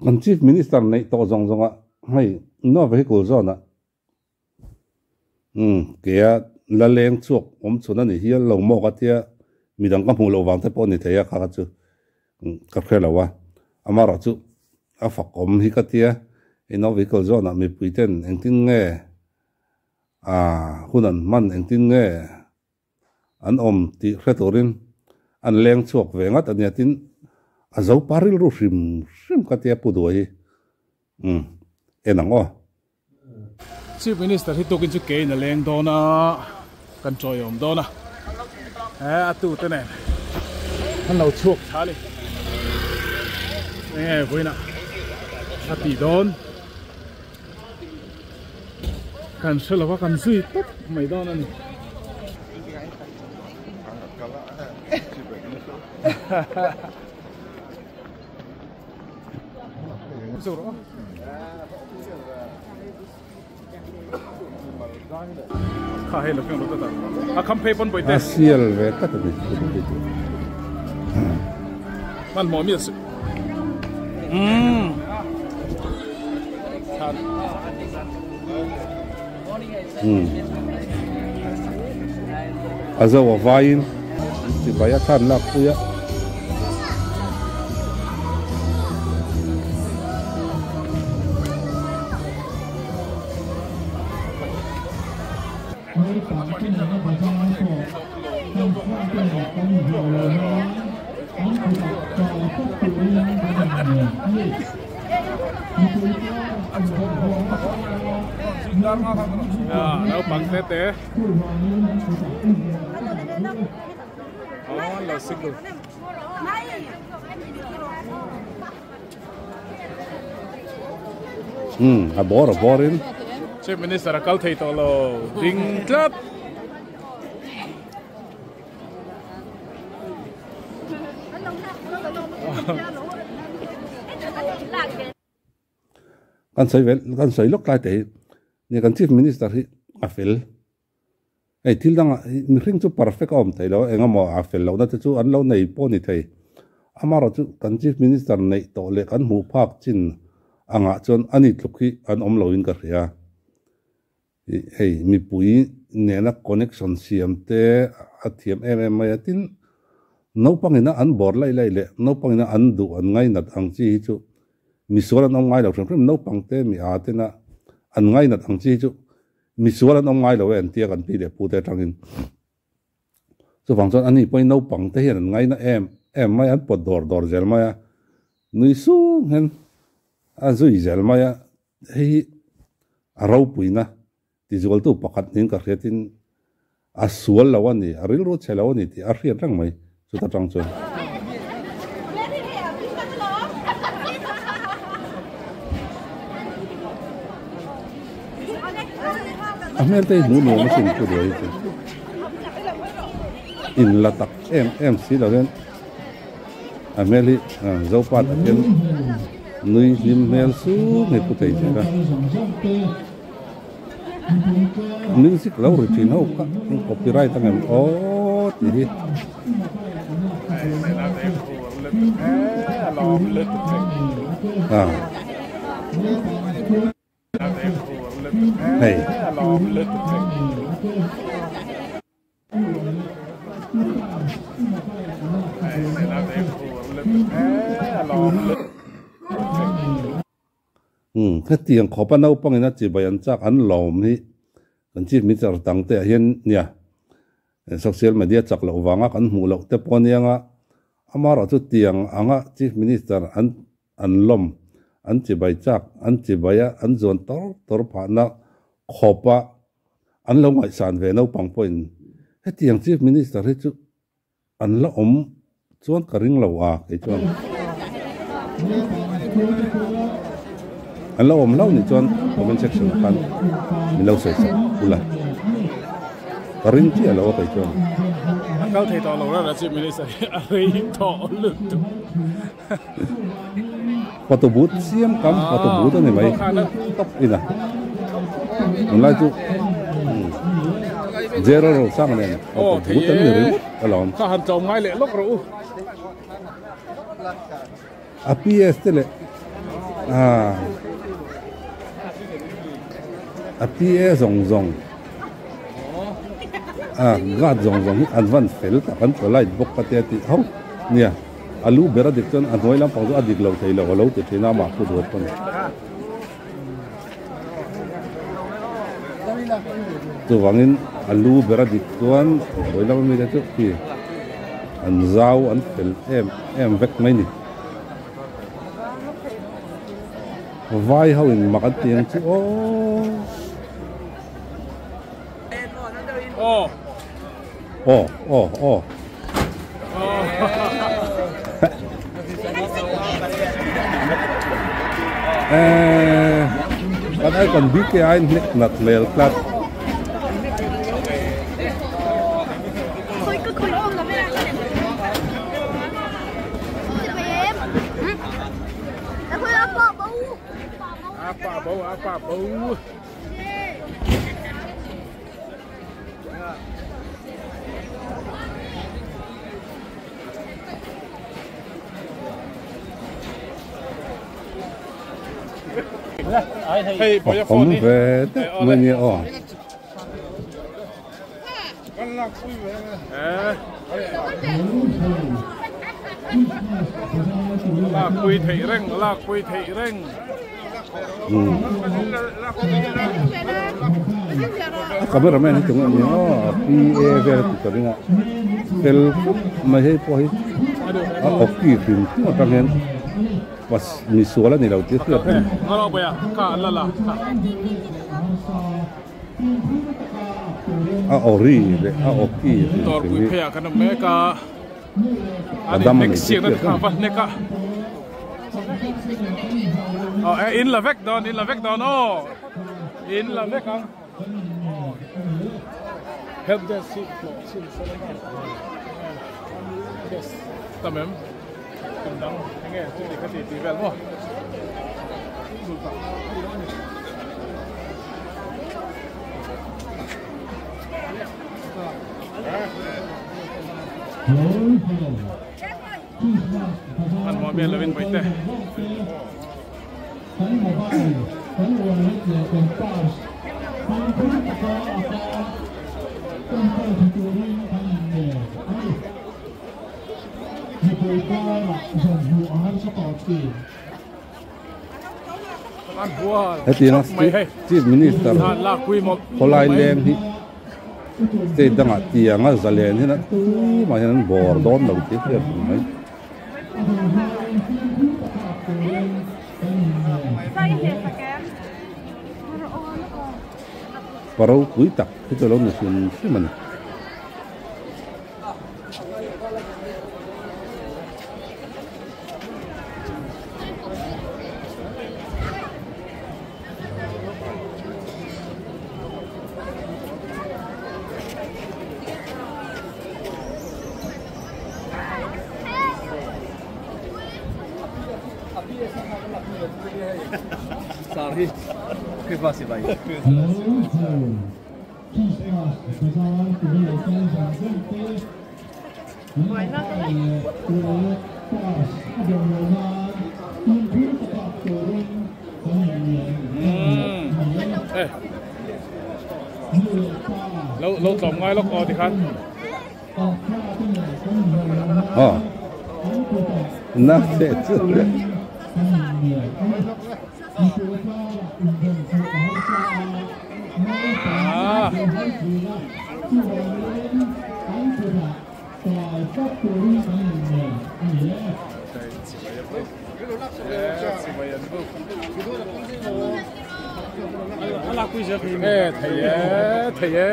Kan Chief Minister neih tawh zawng zawng ah hei no vehicle zawn ah umm kea la leng chhuak awm chhun a ni hial lo maw ka tia midang ka hmuh loh vang te pawh a ni thei a kha kha chu ka hre lo a amaherawh chu a fak awm hi ka tia no vehicle zawn ah mipui ten engtin nge ah hun an hman engtin nge an awm tih hre turin an leng chhuak ve ngat a nia tin a zo pa rilru hrim hrim ka tia Pu Duai hi umm en ang aw. Chief Minister hi tukin chu keiin a leng dawn a, kan chawiawm dawn a, he a tute nen an lo chhuak tha a ni. Enge vawiinah a tih dawn? Kan hre lova kan zui tawp mai dawn a ni. A sial ve tlat a ni. Hmanhmawh mi a si. A zo a vaiin chibai a thlan lak pui a. Naupang te te aw lo sikul umm a bawr a bawrin Chief Minister a kal thei tawh lo ding tlat. Kan sawi vel kan sawi lawk tlai te hi nia kan chief minister hi a fel hei thil dangah mihring chu perfect a awm thei lo eng emaw a fel lohna te chu an lo nei pawh a ni thei amaherawh chu kan chief minister neih tawh leh kan hmuh phak chin angah chuan ani tluk hi an awm loin ka hria. Ih hei mipui nena connection siam te a thiam em em mai a, tin naupang ina an bawr laih laih leh naupang ina an duh an ngainat ang chi hi chu misual an awm ngai lo hrim hrim, naupang te mi a tena an ngainat ang chi hi chu misual an awm ngai lo e an tia kan pi leh pu te atangin. Chuvang chuan ani pawhin naupang te hian an ngaina em em mai a, an pawt dawr dawr zel mai a, nui sung hian a zui zel mai a, hei hi a ropuina tizualtu pakhat niin ka hriatin a sual lo a ni, a rilru chhe lo a ni tih a hriat reng mai chuta tang chuan. A hmel te hi hmuh nuam asin pu duai hi chu in la tak em em si lo hian a hmel hi zopa tak hian nui hlim hmel suk hi pu thei zel a music lo ri thin ho kha copyright ang em aw tih hi. Hei. Umm hetiang khawpa naupangin a chibai an chak an lawm hi kan chief minister dang te ah hian nia social media chak loh vanga kan hmuh loh te pawh anianga amaherawh chu tiang anga chief minister an An lawm, an chibai chak, an chibai a, an zuan tor tor phahna khawpa an lo ngaihsan ve naupang pawhin hetiang Chief Minister hi chu an la awm chuan ka ring lo a kei chuan an la awm hlauh nih chuan comment section ah khan min lo sawi sak ula ka ring chiah lo a kei chuan. A kal thei tawh lo rara Chief Minister hi a rei tawh lutuk. Photo booth siam kam photo booth a ni mai tawp ina tunlai chu zero ro sang nen photo booth an ni ringawt alawm. Ka han tlawm ngai leh lawk rawh u. A PS te leh A a PA zawng zawng a guard zawng zawng hi an van fel tak an polite bawk ka tia tih ho nia a lu ber a dik chuan a hnuai lampang chu a dik lo thei lo a lo ti thin a amah put ruat pawn. Chuvangin a lu ber a dik chuan hnuai lama mite chu khi an zau an fel em em vek mai ni. Vai ho in mak an ti ang chu aw. Aw. Aw aw aw. Eh, kan ai kan BK ai hnek nat hmel tlat. A pa bo, a pa bo. Awm ve deuh mai nia aw. Lakpui theih reng, lakpui theih reng. A cameraman hi tunge ania aw a PA vel a ti ta ring a fel khawp mai hei pawh hi a awki hrim hrim atang hian pas misual a ni lo tih a hriat reng. A awri leh a awki hrim hrim hi a dam a ni tih a hriat reng. In la vek dawn, in la vek dawn aw. In la vek ang. Help desk hi hlawh chhin se la Desk tam em? Kum dang enge chuti kha ti tih vel maw? An maw vel lovin vawi te. Hetiang a Chief Minister khawlai leng hi state dangah tianga zalen hian a tumah hian an bawr dawn lo tih a hriat reng mai. Pa ropui tak hi chu a lo ni hrim hrim a ni. Lo lo tlawm ngai lawk aw tikhan. Aw. Na che chu. Ah. E thei e thei e.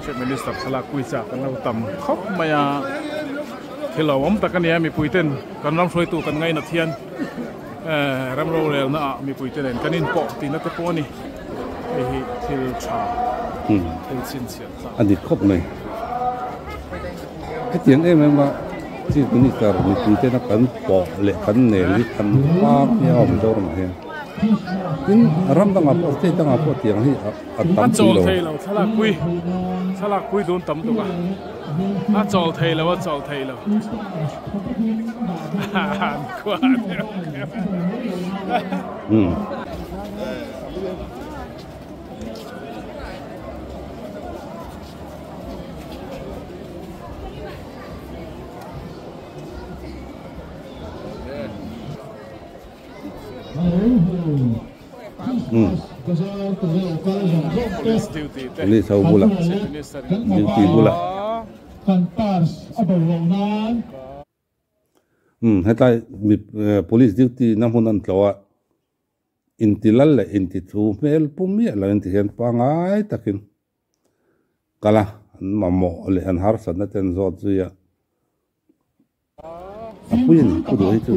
Chief Minister thlalak pui chak an lo tam khawp mai a, thil awm tak a nia mipui ten kan ram hruaitu kan ngainat hian eh ram rorelna ah mipui te nen kan inpawh tihna te pawh a ni, hei hi thil tha thil chhinchhiah tlak. A dik khawp mai. Hetiang em em a Chief Minister mipui tena kan pawh leh kan nel hi kan vak nia awm Mizoramah hian. Tin, ram dangah pawh state dangah pawh tiang hi a A tam pui chawl lo. thei lo thlalak pui thlalak pui dun tam tuk a a chawl thei lo a chawl thei lo an khua Um. Police duty te Police ho bulah Chief Minister in duty bulah. Um hetlai mi police duty na hmun an tlawh a inti lal leh inti thu hmel pu miah lo in ti hian pangai takin kal a an mamawh leh an harsatna te an zawt zui a. A pui a ni pu duh hi chu.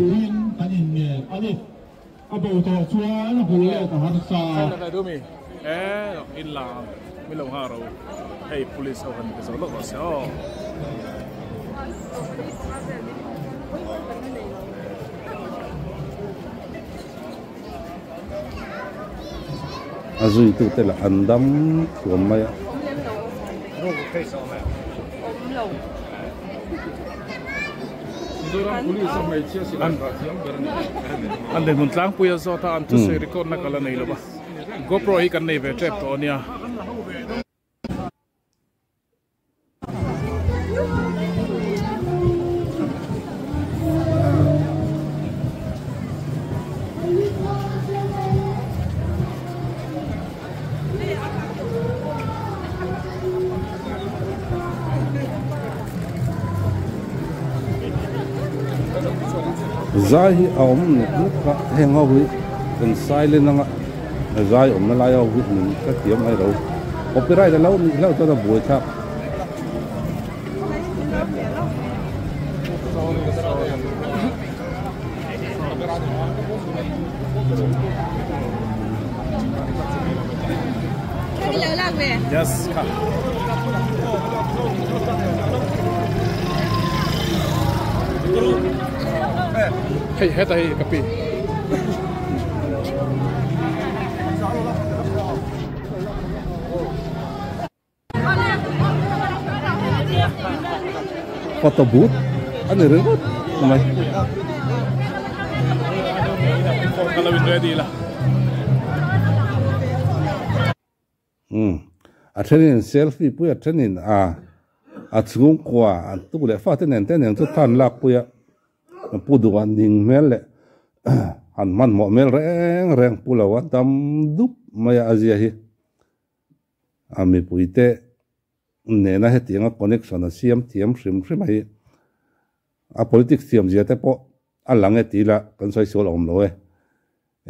A zuitu te lah an dam thuam mai a. An dinhmun tlangpui a zawt a, an thusawi record na ka la nei lo va, GoPro hi kan nei ve tep tawh a nia. Zai hi a awm nuk nuk a, heng ho hi kan silent anga zai awmna lai ho hi min hrethiam mai lo. Copyright a lo nih hlauh chuan a buai thlak. Yes kha. Hei heta hi ka pi. Photo booth a ni ringawt mai. Umm a thenin selfie pui a thenin a a chhungkua an tu leh fate nen te nen chu thlan lak pui a pu duh a ning hmel leh han hmanhmawh hmel reng reng pu lo a dam dup mai a a zia hi. A mipuite nena hetianga connection a siam thiam hrim hrim a hi a politics thiam zia te pawh a lang e tih lah kan sawi sual awm lo e.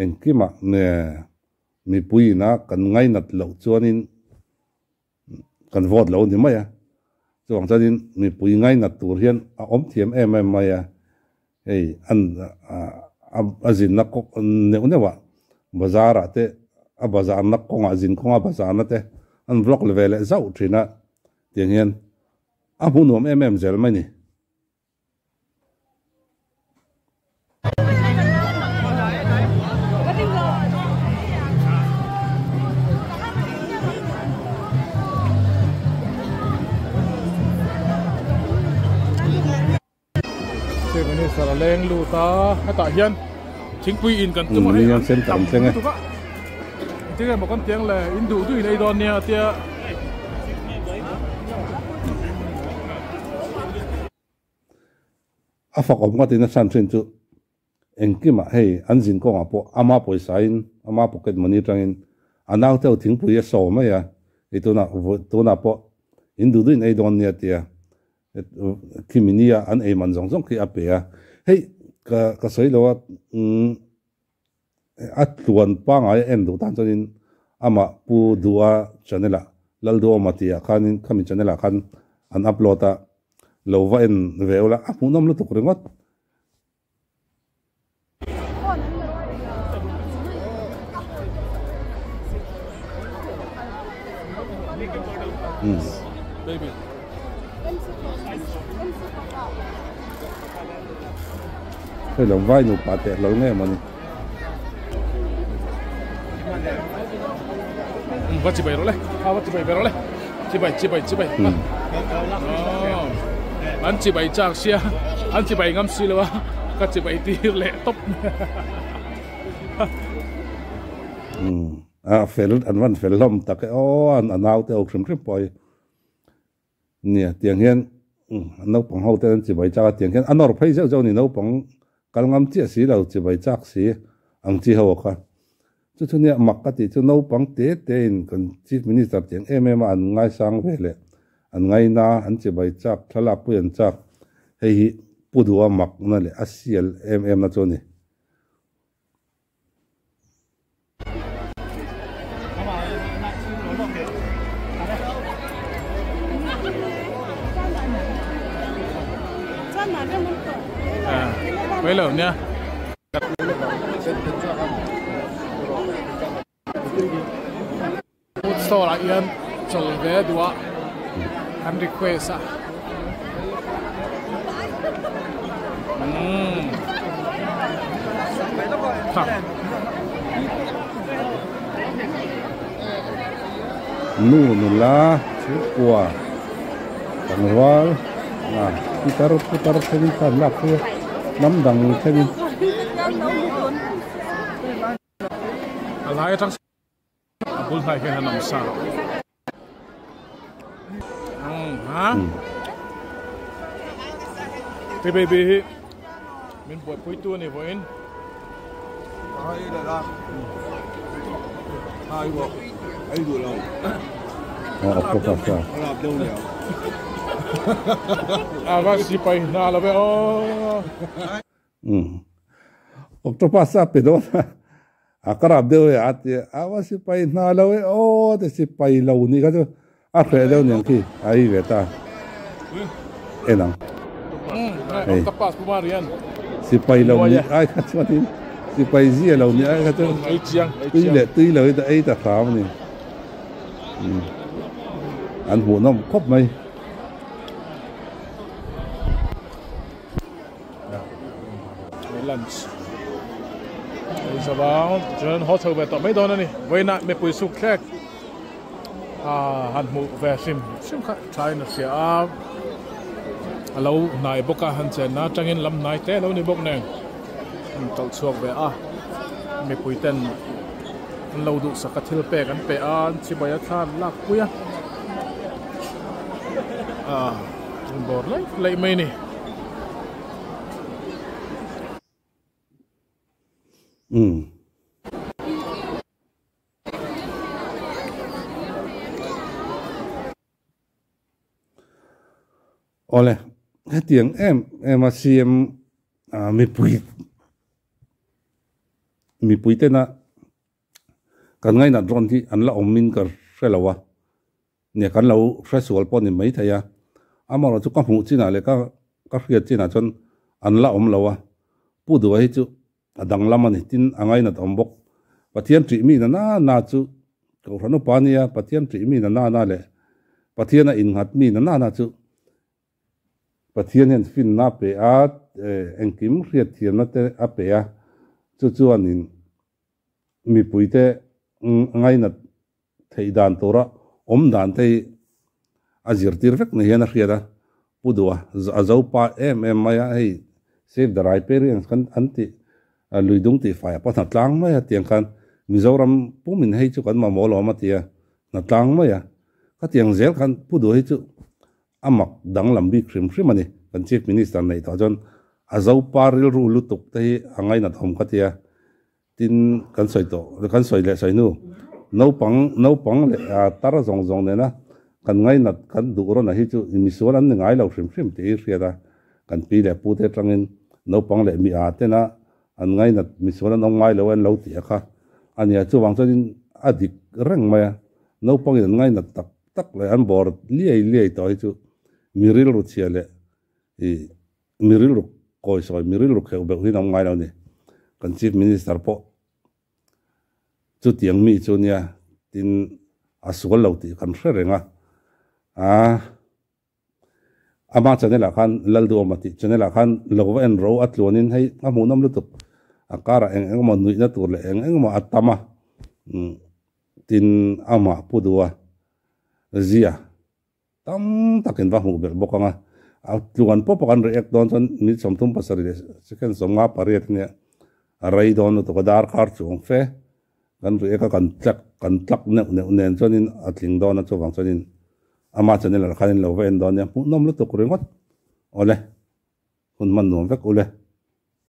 Engkimah nge mipuiin a kan ngainat loh chuanin kan vote lo ni mai a, chuvang chuanin mipui ngainat tur hian a awm thiam em em mai a, hei an a zinna neuh neuh ah bazar ah te a bazar na kawngah zin kawnga bazar na te an vlog ve leh zauh thin a tiang hian a hmu nuam em em zel mai ni. Chief Minister a leng lut a, hetah hian thingpui in kan tum a hei an tam lutuk a, engtin nge maw kan tiang le in duh duh in ei dawn nia tia. A fak awm ngawtin a chhan thin chu engkimah hei an zin kawngah pawh ama pawisa in ama pocket money atangin a naute ho thingpui a saw mai a, hei tunah tunah pawh in duh duh in ei dawn nia tia Khimi nia an ei man zawng zawng khi a pe a, hei ka ka sawi lo a umm a tluan pangai a en duh tan chuanin amah Pu Duha channel ah Lalduhawma tih ah khanin khami channel ah khan an upload a, lo va en ve ula a hmuhnawm lutuk ringawt. Hei lo vai nupa teh hlawl nge mawni. Va chibai rawh le a va chibai ve rawh le chibai chibai chibai an chibai chak sia an chibai ngam si lo a ka chibai tir leh tawp a fel an van fel hlawm tak e aw an a naute ho hrim hrim pawh hi nia tiang hian naupang ho te an chibai chak a tiang hian a nawr phei zeuh zeuh a ni naupang kal ngam chiah si lo chibai chak si ang chi ho kha chu chu nia mak ka tih chu naupang te te in kan chief minister tiang em em a an ngaisang ve leh an ngaina an chibai chak thlalak pui an chak hei hi pu duha mak na leh a sial em em na chu a ni. Mai lo nia. Food store ah hian chawl ve duh a an request a umm Nu nula chhungkua tlangval a pitar putar thlengin khan lak phei a hnam dang thlengin. A lai atang a bul hnai hian an awm sa. Ha? Ti baby hi min buaipui tu ani vawiin. Ai la la. Ai bo. Ai du lo. A ko ka sa. Rap deuh liao. A va sipai hna lo ve aw. Umm octopus a pe dawn a, a ka rap deuh e a ti a, a va sipai hna lo e aw te sipai lo nih kha chu a hreh deuh niang khi a ei ve ta en ang hei sipai lo nih ai kha chuanin sipai zia lo nih ai kha chu tui leh tui lo hi ta ei ta hram a ni an hmuhnawm khawp mai. Lunch ei zo a chuan haw chho ve tawh mai dawn a ni vawiinah mipui suk thlek ah han hmuh ve hrim hrim kha thain a hria a a lo hnai bawk a han chenna atangin lam hnai te a lo ni bawk nen an kalh chhuak ve a mipui ten an lo duhsak a thil pek an pe a an chibai a thla an lak pui a ah an bawr laih laih mai a ni. Umm. Awle, hetiang em em a CM mipui mipui tena kan ngainat rawn hi an la awm in ka hre lo a. Nia kan lo hre sual pawh ni mai thei a, amaherawh chu ka hmuh chinah leh ka ka hriat chinah chuan an la awm lo a, Pu Duha hi chu a danglam a ni, tin a ngainat awm bawk. Pathian ṭih mi na na na chu Kohhran upa nia, Pathian ṭih mi na na na leh Pathiana innghat mi na na na chu Pathian hian finna a pe a, engkim hriatthiamna te a pe a, chu chuanin mipuite ngainat theih dan tura awm dan te hi a zirtir vek ni hian a hriat a, Pu Duha a zo pa em em mai a, hei Save the Riparians kan an tih Luidung tih fai a pawh hna tlang mai a tiang khan Mizoram pumin hei chu kan mamawh lawm a ti a, hna tlang mai a, khatiang zel khan Pu Duha hi chu a mak danglam bik hrim hrim a ni, kan Chief Minister neih tawh chuan a zo pa rilru lutuk te hi a ngainat awm ka ti a. Tin, kan sawi tawh, kan sawi leh sawi hnu, naupang, naupang leh tar zawng zawng nena kan ngainat, kan duh rawn a hi chu misual an ni ngai lo hrim hrim tih hi hriat a, kan pi leh pu te atangin naupang leh mi a tena an ngainat misual an awm ngai lo an lo tih a kha a nia. Chuvang chuanin a dik reng mai a, naupangin an ngainat tak tak leh an bawr liai liai tawh hi chu mi rilru chhia leh ih Mi rilru kawi sawi, mi rilru kheuh beuh hi an awm ngai lo a ni. Kan Chief Minister pawh chutiang mi chu nia, tin a sual lo tih kan hre reng a. Aa ama channel ah khan Lalduhawma tih channel ah khan lo va en ro a tluanin hei a hmuhnawm lutuk, a karah eng eng emaw nuihna tur leh eng eng emaw a tam a. Tin amah pu duh a zia tam takin va hmuh belh bawk ang a, a tluan pawh pawh kan react dawn chuan minute 37 leh second 58 ania a rei dawn lutuk a darkar chuang fe kan react a kan tlak kan tlak neuh neuh nen chuanin a tling dawn a chuvang chuanin ama channel ah khanin lo va en dawn nia hmuhnawm lutuk ringawt awle hun hman nuam vek ule.